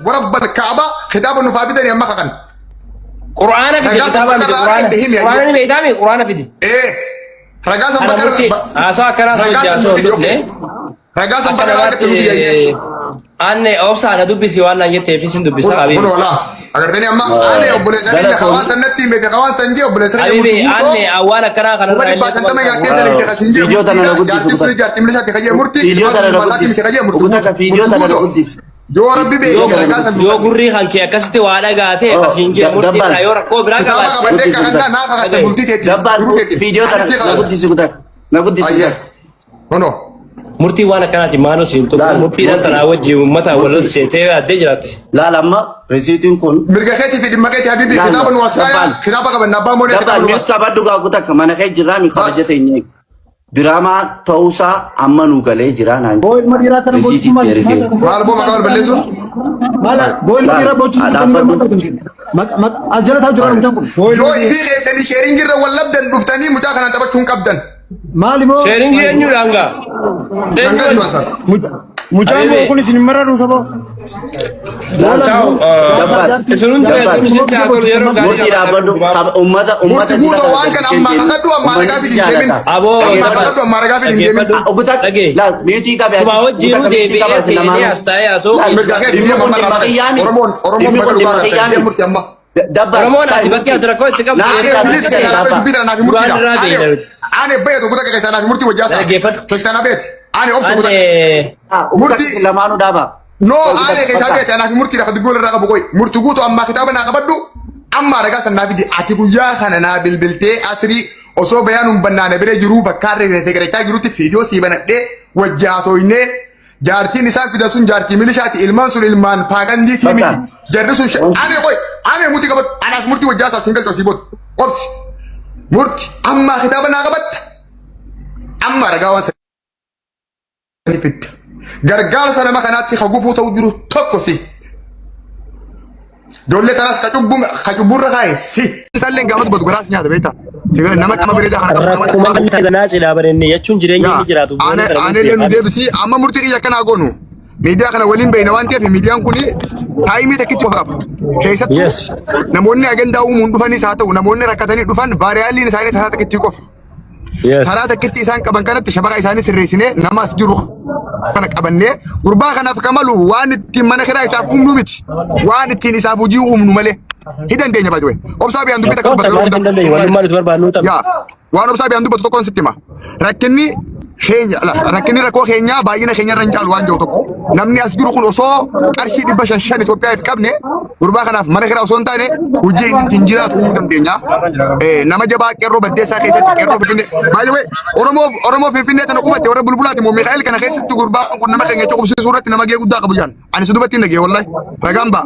Warabbal kaaba kitaaba nuuf haa fidanii amma kakan. Qur'aana fidi Ragaa kitaaba miti san bakka irraa qur'aana. argatte himi Qur'aana ayyoo. ni beektaami qur'aana fidi. Ee ragaa san Kana bakka murtii haasaa akkanaa sun ragaa san hojii nuti osoo hin okay. dhufne Ragaa san akka bakka irraa argatte namaatti nuti ayyee. anne obsaa na dubbisi waan naan jetteef isin dubbisa Kun habiibi. walaa agartanii amma ani obboleessa keenya Galatoon. kawaan san natti hime kawaan san jee obboleessa keenya Habiibi murtii guutoo anne waan akkanaa kuma kanarraa dhibbaa illee shantama quban gaattee qabu. dalagde kasin jee Viidiyoo tana na murtiidha guddisi jaartiin suni jaartii milishaatti kajee murtii Viidiyoo ilmaan tana na ilma isaatii guddisi. miti kajee murtii Uguta ka viidiyoo murtii tana na guutoo guddisi. yoo rabbi Yoo beeke ragaa san yoo gurrii kan kee akkasitti waa dhagaate Oh, asiin jee murtii dabbaan. irraa yoo rakkoo biraa kitaaba qabaatte qabadhee Guddisi kakannaa naa kakatte Dhagaye. bultii teetiin Dabbaan duruu teetiin viidiyoo ani tana si na kakadha guddisi guta. Na guddisi ayyee guta. hono murtii waan akkanaati maaloo siin tuqu Laal, murtiidhaan murtii. tanaa wajjin uummata wal Murtii. seetee yaaddee jiraatti. Laal amma risiitiin kun mirga keetii fi dhimma keetii habibi Laal, kitaaba nu wasaaya dabbaan. kitaaba qabanna abbaa moonee kitaaba Dabbaan nu miis wasa qabadhu gaa guta ka mana kee jirraa mi bas kabaja teenyee. Diraamaa ta'uusaa amma nu galee jira naan Boo ilma dhiiraa kana risiitii boochisuun maal itti ergee. maal boo maqaa wal balleessuun maal boo ilma dhiiraa boochisuun Dhaabbadhu. maal as jala taa'u jira mucaan kun. yoo ifii keessanii sheeriin jirra wal labdan dhuftanii mucaa kanaan taphachuu hin qabdan Maali boo? Sheeringi eenyuudhaan gaa? nan galchu ansan Mucaan Habibi. koo kun isin hin mararu saba. Ciao. Dabbaan. Isin hundi Dabbaan. isin haa tolu yeroo gaarii Murtii dhaabbadhu. Uummata uummata Murti guutoo waan kana ammaa kakadhu ammaa ragaa fidi hin deemin. Aboo Ammaa kakadhu ammaa ragaa fidi hin deemin. Oguta Dhagee. laal miyuutii qabe Tuma wajjinuu deebi'ee seenee as taa'ee asoo Mirga kee Dhimmi deema kun amma dhimma irraa qiyyaami. Oromoon Oromoon Dhimmi baga kun dhugaa dhimma gartee qiyyaami. murti amma. Dabbaan. Oromoon ati bakki ati rakkoo itti qabdu Naa Ani eessa bilis akka keessaa ta'e naaf dubbii tana naaf murtiidha. duraan irraa Ani beekna. ani baye tokko takka keessaa naaf murtii wajjaa isaa. Dhaggeeffadhu. Keessaa na beeti. Ani obsa kutaa. Anne Murtii Lamaanuu dhaaba. No ani keessaa beeti anaaf murtiidha kan dubbii walirraa qabu qoyi. Murti guutu ammaa kitaaba naa qabadhu amma ragaa san naa fidi ati guyyaa kana naa bilbiltee asrii osoo bayaan hin bannaane bira jiruu bakka harree keessee garachaa jirutti fiidiyoo sii banadhee wajji haasoynee jaartiin isaan fidan sun jaartii milishaati ilmaan sun ilmaan paagandiitii Bakka. miti jarri sun ani qoy ani murtii qabadhu anaaf murtii wajjaa isaa siin galchu asii booda obsi murti ammaa kitaaba naa qabatta amma ragaa waan sanii fitta gargaarsa nama kanaatti ka gufuu ta'u jiru tokko si Ijoollee tanaas ka cubbuu ka cubburra kaa'e si. Isaallee gaafa dubbatu garaas nyaata beektaa. Si gara nama qama bareedaa kana qabu nama rakkuma kan zanaa cidhaa barenne jechuun jireenya inni jiraatu Ane anellee nu deebisii amma murtii kiyya akkanaa goonu. Miidiyaa kana waliin beekna waan ta'eef miidiyaan kun taayimii takkitti of qaba. Keessattuu Yes. namoonni agandaa uumuun dhufanis haa ta'u namoonni rakkatanii dhufan vaariyaaliin isaanii taraa takkitti qofa. Yes. Karaa takkitti isaan qaban kanatti shabaqa isaanii sirreessinee nama as jiru kana qabannee gurbaa kanaaf kamalu waan ittiin mana kiraa isaaf uumnu miti. Waan ittiin isaaf hojii uumnu malee. Hi dandeenya baay'ee. Obsaa biyaan dubbii takka Obsa dubbata yeroo maal hin hunda. dandeenye wannummaa nuti barbaadnu ta'a. Yaa waan obsaa biyaan dubbatu tokkoon sitti hima. Rakkinni keenya rakkinni rakkoo keenyaa baay'ina keenya irra hin caalu waan jiru tokko. Namni as jiru kun osoo qarshii 500 500 Itoophiyaa hin qabne gurbaa kanaaf mana kiraa osoo hin taane hojii inni ittiin jiraatu uumuu dandeenya. Nama jabaa qeerroo baddeessaa keessatti qeerroo Finfinnee. By the way Oromoo Oromoo Finfinnee tana qubatte warra bulbulaati moo Mikaa'el kana keessatti gurbaan kun nama keenya qubsiisuu irratti nama gahee guddaa qabu jaan. Ani si dubatti hin dhagee wallahi ragaan ba'a.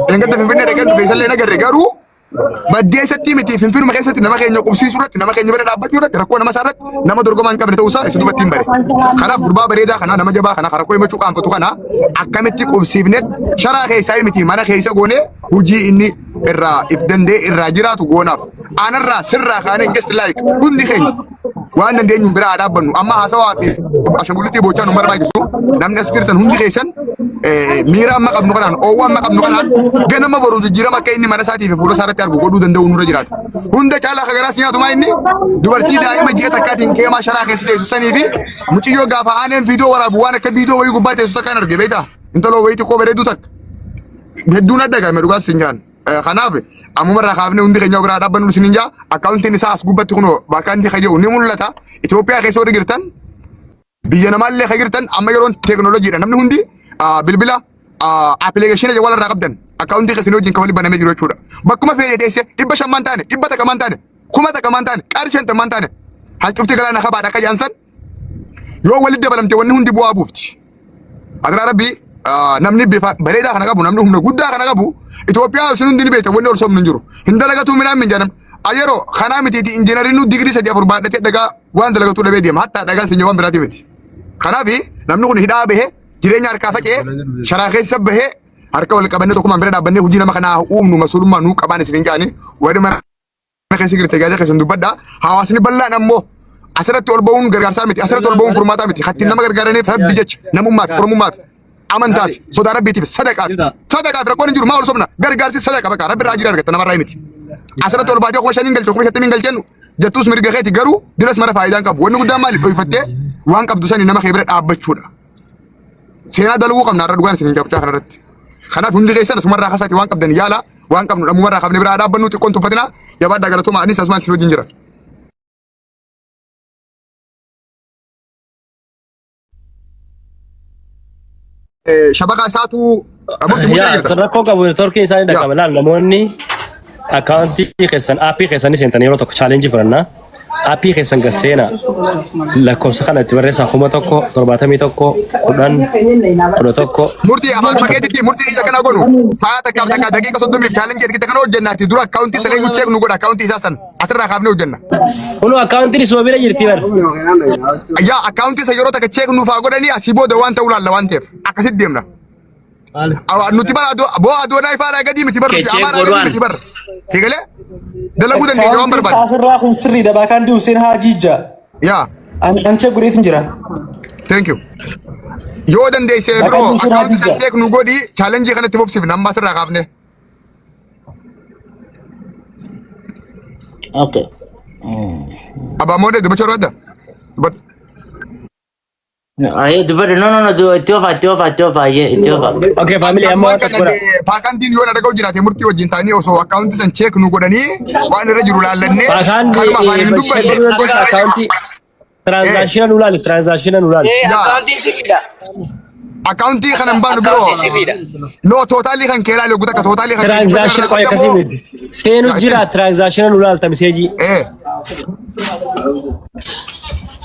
Dheengadda Finfinnee dhaqeen dhufe isallee hin agarre garuu Baddeessatti miti Finfinnuma keessatti nama keenya qubsiisuu irratti nama keenya bira dhaabbachuu irratti rakkoo nama isaa irratti nama dorgomaa hin qabne ta'uu isaa isa dubatti hin bare. Kanaaf gurbaa bareedaa kana nama jabaa kana rakkoo himachuu qaanfatu kana akkamitti qubsiifne sharaa keessaa miti mana keessa goonee hojii inni irraa if danda'e irraa jiraatu goonaaf. Anarraa sirraa kaanee just like hundi keenya waan dandeenyu biraa haa dhaabbannu. Amma haasawaa fi ashangulitti boochaa nu barbaachisu. Namni as jirtan hundi keessan miira amma qabnu kanaan oowwa amma qabnu kanaan ganama boru jijjiirama akka inni mana isaatii fi fuula isaa irratti argu godhuu danda'u nurra jiraata. Hunda caalaa akka garaas nyaatu maa inni dubartii daa'ima ji'a takkaatiin keemaa sharaa keessa teessu sanii fi muciyyoo gaafa aaneen viidiyoo waraabu waan akka viidiyoo wayii gubbaa teessu takkaan arge beektaa? Intaloo wayii xiqqoo bareedduu takka. Hedduun adda gaame dhugaas sin jaan. Kanaaf ammuma irraa kaafnee hundi keenya biraa dhaabbannu isiniin jaa akkaawuntiin isaa as gubbatti kunoo bakka inni kaje'u ni mul'ata. Itoophiyaa keessa warri jirtan biyya namaallee kan jirtan amma yeroon teekinooloojiidha namni hundi bilbila appilikeeshina jawwaala irraa qabdan akkaawuntii keessanii wajjin kan waliin banamee jiru jechuudha. Bakkuma feete teessee 500 maan taane 100 maan taane 1000 maan taane qarshii 50 maan taane hancufti galaana kabaadha akka jedhan san yoo walitti dabalamte wanni hundi bu'aa buufti. Adaraa rabbii namni bifa bareedaa kana qabu namni humna guddaa kana qabu Itoophiyaa isin hundi ni beektan wanni ol sobnu hin jiru. Hin dalagatu midhaan min jedhan. Ayeroo kanaa mitiiti injiinariin nu digirii 3 4 baadhatee dhagaa waan dalagatu dhabee deema. Hattaa dhagaan sin waan biraati miti. Kanaaf namni kun hidhaa bahee jireenya harkaa faca'ee sharaa keessa bahee harka wal qabannee tokkummaan bira dhaabbannee hojii nama kanaa uumnu masuulummaa nuu qabaan isin hin jaani warri mana keessa jirte gaazexaa keessan dubbadha. Hawaasni bal'aan ammoo asirratti ol ba'uun gargaarsaa miti. Asirratti ol ba'uun furmaataa miti. Kattiin nama gargaaraniif rabbi jecha namummaaf oromummaaf. Amantaaf sodaa rabbiitiif sadaqaaf sadaqaaf rakkoon hin jiru maa ol sobna gargaarsi sadaqa bakka rabbi irraa ajira argatta namarraa miti. Asirratti ol baatee 5,000 galche 50,000 galchennu jettuus mirga keeti garuu diras mara faayidaan qabu. Wanni guddaan maali dhoyfattee waan qabdu sani nama kee bira dhaabbachuudha. Seenaa dalaguu qabna har'a dhugaan isin hin qabcaa kanarratti. Kanaaf hundi keessan asumarraa kasaati waan qabdan yaala waan qabnu dhamumarraa qabne biraa dhaabbannu xiqqoon tuffatina jabaadhaa galatooma anis asumaan isin wajjin jira. Shabakaa isaatu murtii murtii Yaa jirta. rakkoo qabu networkiin isaanii Yaa. dhaqaba. Laal namoonni akkaawuntii keessan aappii keessanii seentan yeroo tokko chaalenjii fudhannaa. Aappii keessan gad seenaa lakkoofsa kana itti barreessaa 1071 10 11 Murtii afaan makeetitti murtii ija kana gonu sa'a takkaaf takka daqiiqa 30f chaalenjii ergite kana hojjennaati dura akkaawuntii sana eegu cheek nu godha akkaawuntii isaa san asirraa kaafnee hojjenna. Kunoo akkaawuntiin isuma bira jirti bar. Yaa akkaawuntii isa yeroo takka cheek nuuf haa godhanii asii booda waan ta'uu laalla waan ta'eef akkasitti deemna. Nuti bara boo adoonaa ifaadhaa gadii miti bar nuti Cheek amaaraa gadii godhuan. miti bar. Si galee dalaguu dandeenya waan barbaade. Asirraa kun sirriidha baakaan Hussein Haajii ija. Yaa An check godheetin jira. thank you. Yoo dandeesse Baakaan biroo Hussein akkaawuntii Haajii san ija. cheek nu godhii chaalenjii kanatti fufsifna amma asirraa kaafne. Okay. Abbaa moodee dubbachuu barbaadda? Dubbadhu. Ayyee dubbadhu. No no no itti ofa itti ofa itti ofa ayyee itti ofa. Okay family amma waan tokko godha. Faakantiin yoo na dhaga'u jiraate murtii wajjin ta'anii osoo akkaawuntii san cheek nu godhanii waan irra jiru laallannee Faakaan kanuma afaan hin check godhuu dubbanne dandeessa akkaawuntii tiraanzaakshina nu laali tiraanzaakshina nu laali. Yaa. Akkaawuntiin sirriidha. Akkaawuntii kana hin baanu biroo. Akkaawuntiin sirriidha. No tootaalii kan kee laali oguu takka tootaalii kan kee Tiraanzaakshina qoy akkasii miti. Seenu jira tiraanzaakshina nu laalta miseejii. Eh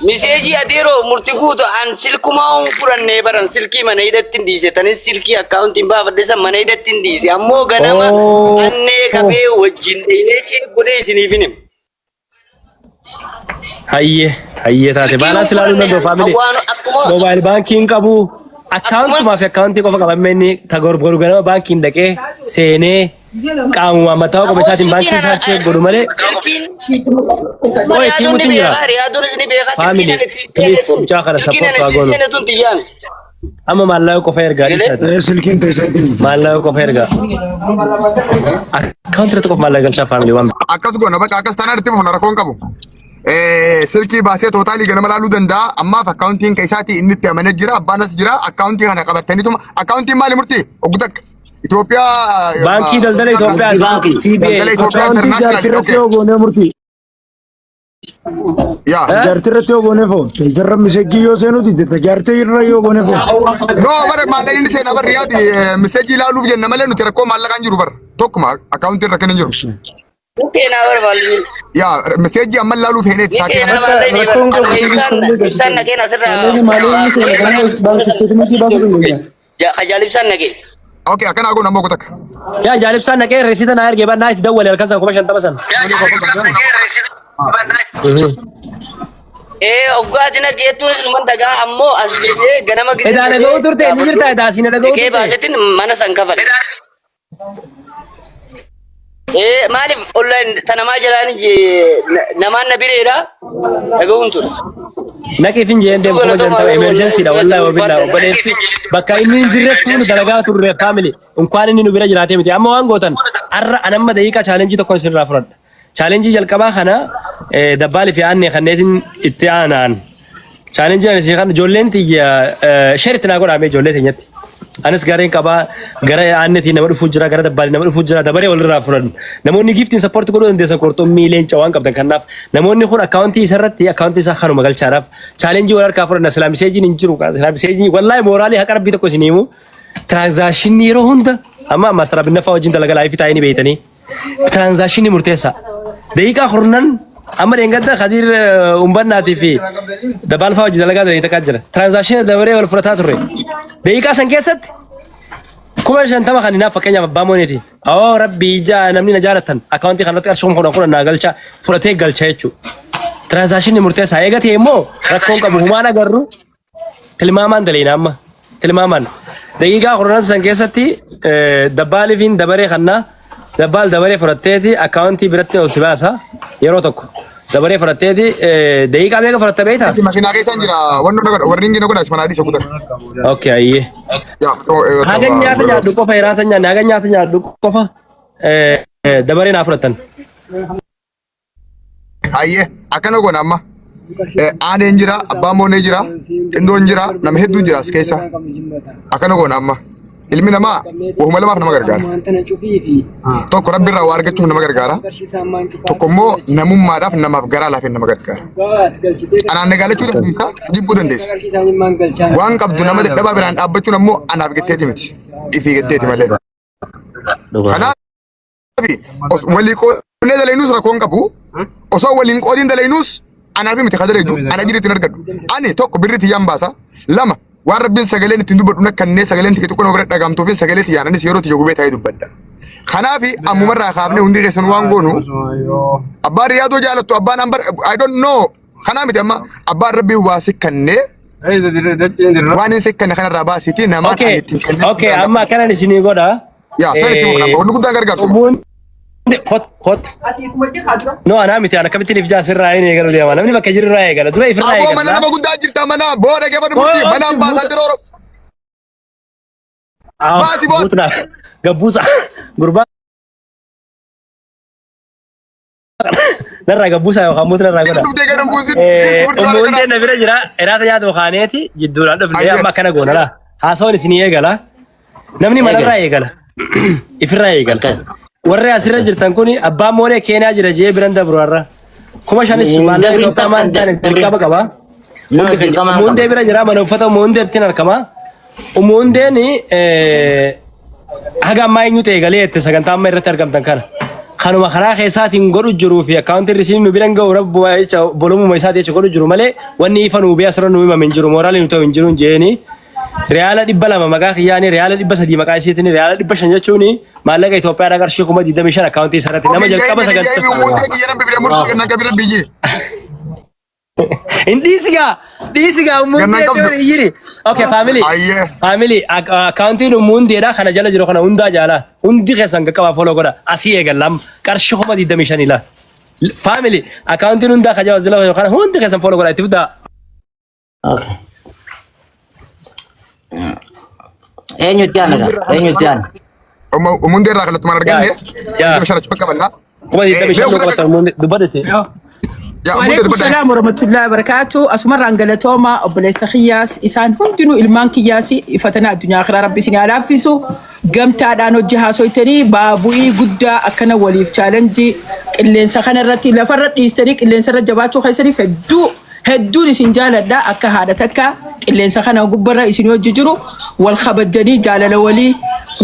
Miseejii adeeroo murtii guutu an silkumaa hin fudhannee baran silkii mana hidhatti hin dhiise tanis silkii akkaawuntiin baafadhe san mana hidhatti hin dhiise ammoo ganama Oh. annee kafee wajjin dheeyinee cheek godhee isiniif hin himu. Hayyee hayyee taate Silkii baalaansi ilaaluu danda'u faamilii. Waan akkuma Moobaayil baankiin qabu akkaawuntumaa fi akkaawuntii qofa qabamee inni tagorgoru ganama baankiin dhaqee seenee qaamuma mataa qofa isaatiin baankii isaa cheek godhu malee silkiin Oi, Riyaaduun ni tiimuutiin jira. beekaa Riyaaduunis ni beekaa silkiin Family, ani itti please, seene tun mucaa kana silkiin support ani haa itti goonu. seene tun xiyyaami. Amma maallaqa qofa ergaa dhiisaati. Silkiin teessaatiin. Maallaqa qofa ergaa. Akkaawuntii irratti qofa maallaqa galchaa faamilii waan akkas goona bakka akkas taanaan itti fufna rakkoon qabu. Silkii baasee tootaalii ganama laaluu danda'a. Ammaaf akkaawuntiin kan isaatii inni itti amanee jira. Abbaan as jira. Akkaawuntii kana qabataniituma. Akkaawuntiin maali murtii? Oguu takka. Itoophiyaa. Baankii daldala Itoophiyaa Baankii. CBA. Daldala Itoophiyaa Akkaawuntii International. jaartii irratti Okay. yoo goonee murtii. Yaa. Jaartii irratti yoo goonee foon. Jarra miseejjii yoo seenu didde jaartii irra yoo goonee foon. No bara maallaqni inni seenaa barri yaadi miseejii ilaaluuf jenna malee nuti rakkoo maallaqaan jiru bara. Tokkuma akkaawuntii irra kan hin jiru. Seenaa barbaadu. Yaa miseejii amma ilaaluuf heeneeti Ni saatii seenaa kana. maallaqni Rakkoon bara. qabu. Ibsaan ibsaan naqeen asirraa. Maallaqni maallaqni seena ganama baankii isteetimentii baasuu dandeenya. Kajaal ibsaan naqeen. Okay akkana goona ammoo takka. Yaa jaalibsaan naqee risiita naa ergee bannaa itti dawwale halkan san 50,000 san. Oggaati naqeettuunis numan dhagaa ammoo as deebi'ee ganama gisee. Edaa dhaga'uu turte ni jirta edaa siin dhaga'uu Dhaqee turte. baasetin mana san kafale. Maaliif online tanamaa jalaan namaan na bireera dhaga'uun ture. Naqiif hin jeen deemu 50,000 emergency dha wallahi wabillaa obboleessi bakka inni hin jirrettuu nu dalagaa turre family unkaan inni nu bira jiraatee miti amma waan gootan har'a anamma daqiiqaa chaalenjii tokko isinirraa fudhadha. Chaalenjii jalqabaa kana dabbaalii fi aannee kanneetiin itti aanaan. Chaalenjii ani isin kan ijoolleen tiyya sheer itti naa godhaame ijoollee teenyatti. Anis gareen qabaa gara aanneetiin nama dhufuu jira gara dabbaalii nama dhufuu jira dabaree walirraa fudhannu. Namoonni giftiin sappoorti godhuu dandeessan qurxummii leenca waan qabdan kanaaf namoonni kun akkaawuntii isarratti akkaawuntii isaa kanuma galchaadhaaf chaalenjii wal harkaa fudhanna silaa miseejiin hin jiru silaa miseejiin wallaahi mooraalii haqa rabbii tokko isin himu tiraanzaashinii yeroo hunda amma maastara binnaffaa wajjin dalagaa laayifii taa'ee ni beeytanii. Tiraanzaashinii murteessaa. Daqiiqaa kurnan amma dheengadda Kadiir Umbannaatii fi Dabaalfaa hojii dalagaa dalagee takkaa jira. Tiraanzaashinii dabaree wal fudhataa turre. Daqiiqaa san keessatti 50,000 kan hinaaf fakkeenyaaf abbaa mooneeti. Oo rabbii ijaa namni na jaalatan akkaawuntii kanarratti qarshii 10,000 10,000 naa galcha fudhatee galcha jechuudha. Tiraanzaashinii murteessaa eega ta'e immoo rakkoon qabu humaan agarru Tilmaamaan daleena amma. Tilmaamaan. Daqiiqaa kurnan san keessatti dabbaaliifiin dabaree kannaa dabbaal dabaree fudhatteeti akkaawuntii biratti ol si baasa yeroo tokko. Dabaree fudhatteeti daqiiqaa meeqa fudhatta beektaa? Asi makiinaa keessa jira. Wanni na godha warri na godha ismanaa dhiisa kutan. Okay ayyee. Yaa Hagan nyaata nyaadhu qofa hiraata nyaanne hagan nyaata nyaadhu qofa dabaree naa fudhattan. Ayyee akkana goona amma. Aaneen jira, abbaan moonee jira, xindoon jira, nama hedduun jira as keessa. Akkana goona amma. Ilmi namaa wahuma lamaaf nama gargaara. Tokko rabbi irraa waa argachuuf nama gargaara. Tokko immoo namummaadhaaf namaaf garaa laafeen nama gargaara. Anaan na gaalachuu dandeessa, jibbuu dandeessa. Waan qabdu nama dadhabaa biraan dhaabbachuun ammoo anaaf getteeti miti. Ifii getteeti malee. Kanaaf walii qoodnee dalaynus rakkoo hin qabu. Osoo waliin qoodiin dalaynus anaaf miti ka dalaydu ana jiri ittiin argadhu. Ani tokko birri tiyyaan baasa. Lama waan rabbiin sagaleen ittiin dubbadhu na kannee sagaleen tiyya xiqqoo nama bira dhagaamtuuf sagalee tiyyaan anis yeroo tiyya gubee taa'ee dubbadha. Kanaaf ammumarraa kaafnee hundi keessan waan goonu abbaan riyaadoo jaalattu abbaan ambar I don't know kanaa miti amma abbaan rabbiin waa si kannee waan hin sikkanne kanarraa baasiitii namaan Okay ani ittiin kannee okay amma akkanan isinii godha. Yaa san itti murna wanni guddaan gargaarsu. Ummuun hot hot. No anaa miti ana akkamittiin if jaasirraa hin eegalu deema namni bakka jirurraa eegala dura ifirraa Aboo mana eegala. nama guddaa jirta mana booda geefadhu murtii mana ambaasaadara oro. Baasi bood. Buutna gabbuusa gurbaa narraa gabbuusa yookaan mutu narraa godha. Dhuftee gara buusin. Ummuun na bira jira iraata nyaata kaaneeti jidduudhaan dhufne amma akkana goona laa haasawaan isinii eegala namni manarraa eegala ifirraa eegala. Akkas. Warri asirra jirtan kun abbaan moonee Keenyaa jira jee biran dabru har'a. 5000s Hin maallaqa dabrin Itoophiyaa maal takka taane dabrin. dirqama qaba. No, dirqama hin Umuundee qabu. bira jira mana uffata umuundeetti argama. Umuundeen haga ammaa eenyutu eegalee jette sagantaa amma irratti argamtan kana. Kanuma karaa keessaatiin godhu jiruu fi akkaawuntiin risiin nu biran ga'u rabbuma jecha bolomuma isaati jecha godhu jiru malee wanni ifa nuu bee asirra nu himame hin jiru mooraalii nu ta'u hin jiru hin jeeni. Riyaala 200 maqaa kiyyaanii riyaala 300 maqaa isiitiin riyaala 500 jechuun maallaqa Itoophiyaadhaa qarshii 25,000 akkaawuntii isaarratti nama jalqaba sagantaa. Hin dhiisigaa dhiisigaa Gannan ummuun qabdu. deemee jiri. Okay family. Ayyee. Family akkaawuntiin ummuundeedha kana jala jiru kana hundaa jaalaa hundi keessan qaqqabaa follow godha asii eegalla amma qarshii 25,000 ilaa. Family akkaawuntiin hundaa kan jala jiru kana hundi keessan follow godha itti fudhaa. Okay. Eenyutti aana gaa? Eenyutti aana? Umundee irraa kallattumaan arganne. Yaa. 25 achuma qabannaa. 25,000 nu qabatan ummuundee dubbadete. Yaa umundee Waalaikum dubbadha. salaam warahmatullahi wabarakatuh. Asumarraan galatooma obboleessa kiyyaas isaan hundinuu ilmaan kiyyaas ifatana addunyaa akhiraa rabbi isin haa laaffisu. Gamtaadhaan hojii haasoytanii baabu'ii guddaa akkana waliif chaalenjii qilleensa kanarratti lafarra dhiistanii qilleensarra jabaachuu keessaniif hedduu Hedduun isin jaaladha akka haadha takka qilleensa kana gubbarra isin hojji jiru wal kabajjanii jaalala walii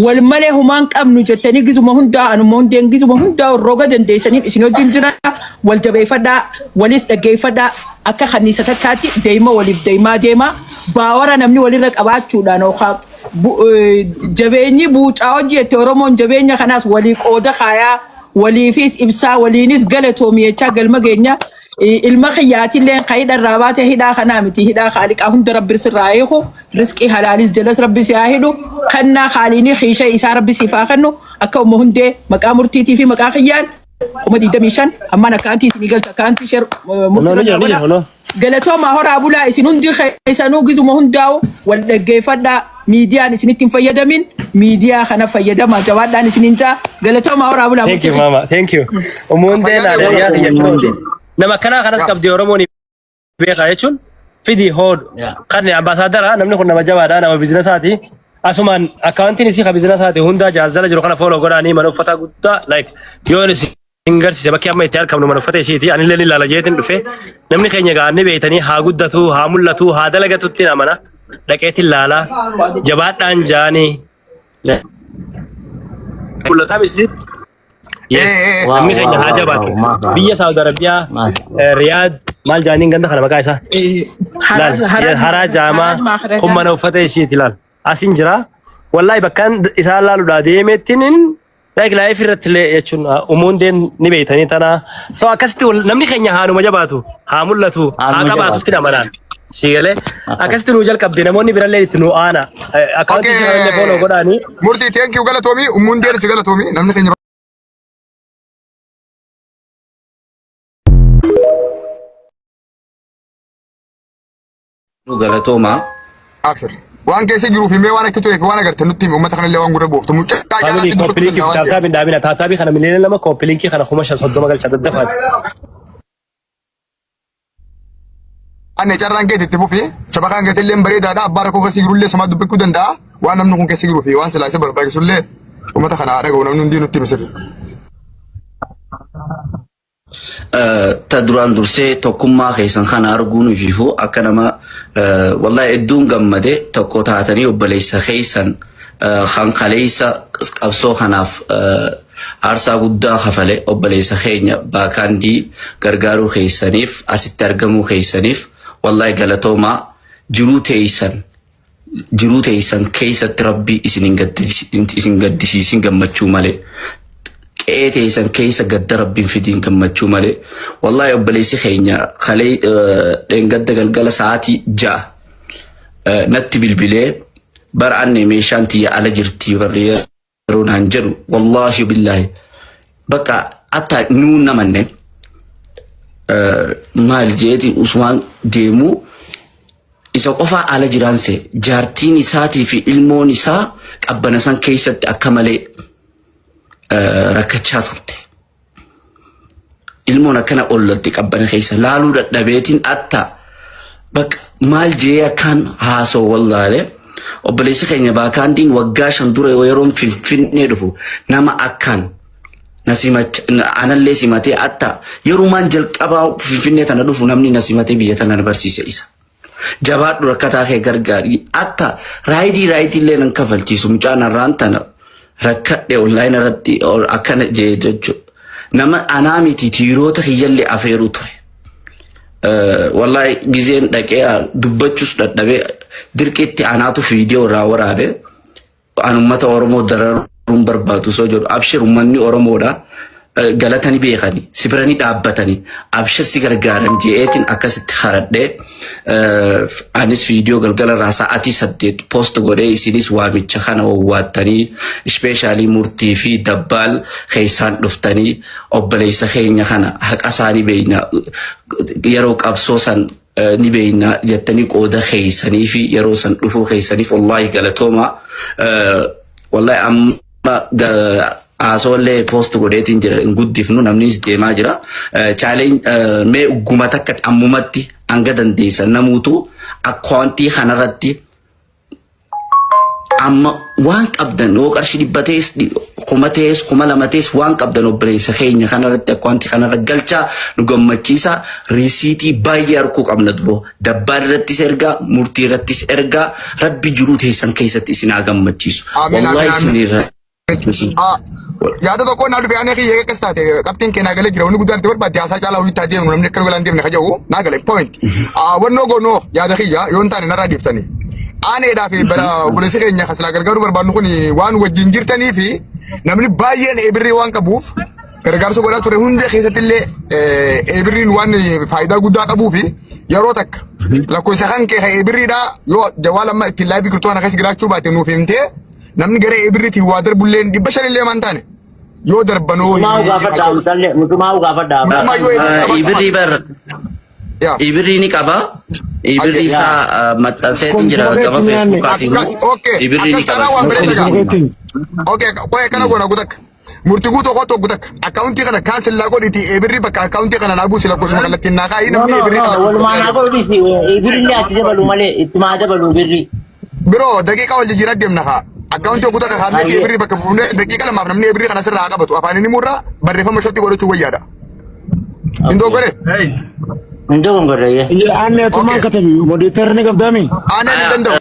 wal malee humaan qabnu jettanii gizuma hundaa anuma hundeen gizuma hundaa roga dandeessaniin isin wajjin jira wal jabeeffadhaa walis dhaggeeffadhaa akka kanniisa takkaatti deema waliif deemaa deema baawara namni walirra qabaachuudhaan yookaan jabeenyi buucaa hojii jette Oromoon jabeenya kanaas walii qooda kaayaa waliifis ibsaa waliinis galatoomi jechaa galma geenya Ilma kiyyaatilleen ka hidha irraa baate hidhaa kanaa miti hidhaa kaaliqaa hunda rabbi sirraa haa hiiku risqii halaalis jalas rabbi si haa hidhu kannaa kaaliinii kiisha isaa rabbi siif haa kennu akka umma hundee maqaa murtiitii fi maqaa kiyyaan 25,000 ammaan akkaantii isinii galcha akkaantii sheer No, ni jira, ni jira, no. Galatoomaa horaa bulaa isin hundi keessanuu gizuma hundaa'u wal dhaggeeffadhaa miidiyaan isinitti hin fayyadamin miidiyaa kana fayyadamaa jabaadhaan isiniin jaa galatoomaa horaa bulaa Thank you murtii mama. Thank you. Umuundee Fayyaa naa ta'e dariyaa Umuundee. kiyya Nama akkanaa kanas Yaa. qabdi Oromoon beekaa jechuun fidi hoodhu. Yaa. Kan ambaasaadara namni kun nama jabaadha nama biizinasaati. Asumaan akkaawuntiin isii ka biizinasaati hundaa jaazzala jiru kana fooloo godhaanii mana uffata guddaa like yoon isin hin garsiise bakki amma itti argamnu mana uffata isiiti anillee ni ilaala jeetiin dhufe namni keenya gaa ni beeytanii haa guddatu haa mul'atu haa dalagatutti amana dhaqeetiin laala jabaadhaan jaanii mul'ataa misi yes Eh, eh, namni keenya haa Wow, jabaatu wow, wow. biyya Saudi Arabiyaa Maasha. Riyaad maal jaaniin ganda kana maqaa isaa laal haraa jaamaa kun mana uffata isiiti laal asin jira wallahi bakkaan isaan laaluudhaa deemettiin Like life irratti illee jechuun umuun deen ni beeytanii tana. So akkasitti namni keenya haanuma jabaatu, haa mul'atu, haa Haanuma qabaatutti jabaatu. namanaan. Si galee akkasitti nuu jalqabde namoonni birallee itti nu aana. Akkaawuntii Okay. kana illee follow godhaanii. Murtii thank you galatoomi ummuun deersi galatoomi namni keenya Galatoomaa. Abshir. Waan keessa jiruuf himee waan akka tureef waan agarte nutti himi uummata kanallee waan gurra buuftu. Mucaa Family caalaatti dubbachuu copy link danda'a waan ta'eef. tap tap hin dhaabina. Tap tap kana miliyoona 2 copy link kana 5030 galcha daddafaati. Anne carraan keetti itti fufi shabakaan keetti illee bareedaadha abbaa rakkoo keessa jirullee sumaa dubbachuu danda'a waan namni kun keessa jiruu fi waan silaa isa barbaachisullee uummata kana haa dhaga'u namni hundii nutti himi sirri. Ta duraan dursee tokkummaa keessan kana arguun ifiifuu akka nama wallahi hedduun gammade tokko taatanii obboleessa keessan kan kaleessa qabsoo kanaaf aarsaa guddaa kafale obboleessa keenya baakaandii gargaaruu keessaniif asitti argamuu keessaniif wallahi galatoomaa jiruu teessan jiruu teessan keessatti rabbi isin hin isin gaddisiisin gammachuu malee qe'ee teessan keessa gadda rabbiin fidiin gammachuu malee wallahi obboleessi keenya kalee dheengadda galgala sa'aatii 6 natti bilbilee bara anne meeshaan tiyya ala jirti barri yeroo naan jedhu wallaahi billaahi bakka hatta nuu namanne maal jeeti usmaan deemuu isa qofaa ala jiraanse jaartiin isaatii fi ilmoon isaa qabbana san keessatti akka malee rakkachaa turte. Ilmoon akkana ollatti qabbana keessa laaluu dadhabeetiin atta bakka maal jee akkaan haasoo wallaale obboleessi keenya baakaandiin waggaa 5 dura yeroon finfinnee dhufu nama akkaan na simacha anallee simatee atta yerumaan jalqabaa finfinnee tana dhufu namni na simatee biyya tana na barsiise isa. Jabaadhu rakkataa kee gargaari. Atta raayidii raayidii illee nan kafalchiisu mucaan har'aan tana rakkadhe onlaayina irratti akkana jee jechuudha. Nama anaa miti tiiroota kiyyallee afeeruu ture. Wallahi gizeen dhaqee dubbachuus dadhabee dirqitti anaatu viidiyoo irraa waraabe. An ummata Oromoo dararuun barbaadu osoo jedhu abshir ummanni Oromoodha galata ni beekani si bira ni dhaabbatani abshir si gargaaran je'eetiin akkasitti haradhee anis viidiyoo galgala irraa sa'aatii 8 post godhee isinis waamicha kana wawwaattanii ispeeshaalii murtii fi dabbaal keessaan dhuftanii obboleessa keenya kana haqa isaanii beekna yeroo qabsoo san ni beekna jettanii qooda keessanii fi yeroo san dhufuu keessaniif wallaahi galatooma. Wallaahi amma haasawallee poost godheetiin jira hin guddifnu namnis deemaa jira. Chaaleen mee ugguma takka ammumatti hanga dandeessan namuutu akkaawuntii kanarratti Amma waan qabdan yoo qarshii 100 ta'es 1000 ta'es 2000 ta'es waan qabdan obboleessa keenya kanarratti akkaawuntii kanarra galchaa nu gammachiisa riisiitii baay'ee arguu qabna duboo dabbaan irrattis ergaa murtii irrattis ergaa rabbi jiruu teessan keessatti isin haa gammachiisu. Amiin, amiin, Wallahi amiin. isin irra Yaada tokko naa dhufe aanee kiyya akkas taate qabxiin kee naa galee jira wanni guddaan itti barbaadde haasaa caalaa walitti haa deemnu namni akka galaan deemne kaja'u naa gale point. Wannoo goonoo yaada kiyya yoo hin taane narraa dhiiftanii. Aaneedhaa fi bara obboleessi keenya kasilaa gargaaruu barbaadnu kun waan wajjin jirtanii fi namni baay'een eebirrii waan qabuuf gargaarsa godhaa ture hunda keessatti illee eebirriin waan faayidaa guddaa qabuu fi yeroo takka lakkoofsa kan kee kan eebirriidhaa yoo jawaal amma ittiin laayivii jirtu kana keessa jiraachuu baate nuuf himtee Namni gara ebirriitiin waa darbulleen 500 illee maan taane yoo darbanoo Mutumaa gaafadhaa mutallee mutumaa gaafadhaa. Mutumaa yoo ebirrii qaba. Ibirrii bar Yaa. ibirrii ni qaba. Ibirrii isaa maxxanseetiin jira gama Feesbuukaatiin. Akkas okay. Ibirrii ni Akkas qaba. taanaan waan bareeda gaa. Okay qoy akkana goona gutakka. Murtii guutuu kootu gutakka. Akkaawuntii kana kaansillaa godhiitii ebirrii bakka akkaawuntii kana naa buusi lakkoofsuma kallattiin naa kaa'ii No namni no ebirrii no kana walumaa naa godhu dhiisi ibirri ati dabalu malee ittumaa dabalu birri. Biroo daqiiqaa wal jijjiiraa deemna kaa. Akkaawuntii oguu takka kaafnee Baay'ee. eebirrii bakka buufnee daqiiqa lamaaf namni eebirrii kana sirraa haa qabatu. Afaan inni murraa barreeffama shotti godhachuu wayyaadha. Hin dogoggoree? Hin dogongorre. Aanne atumaan Okay. katabi modeetarri ni qabdaami. Aaneen hin danda'u.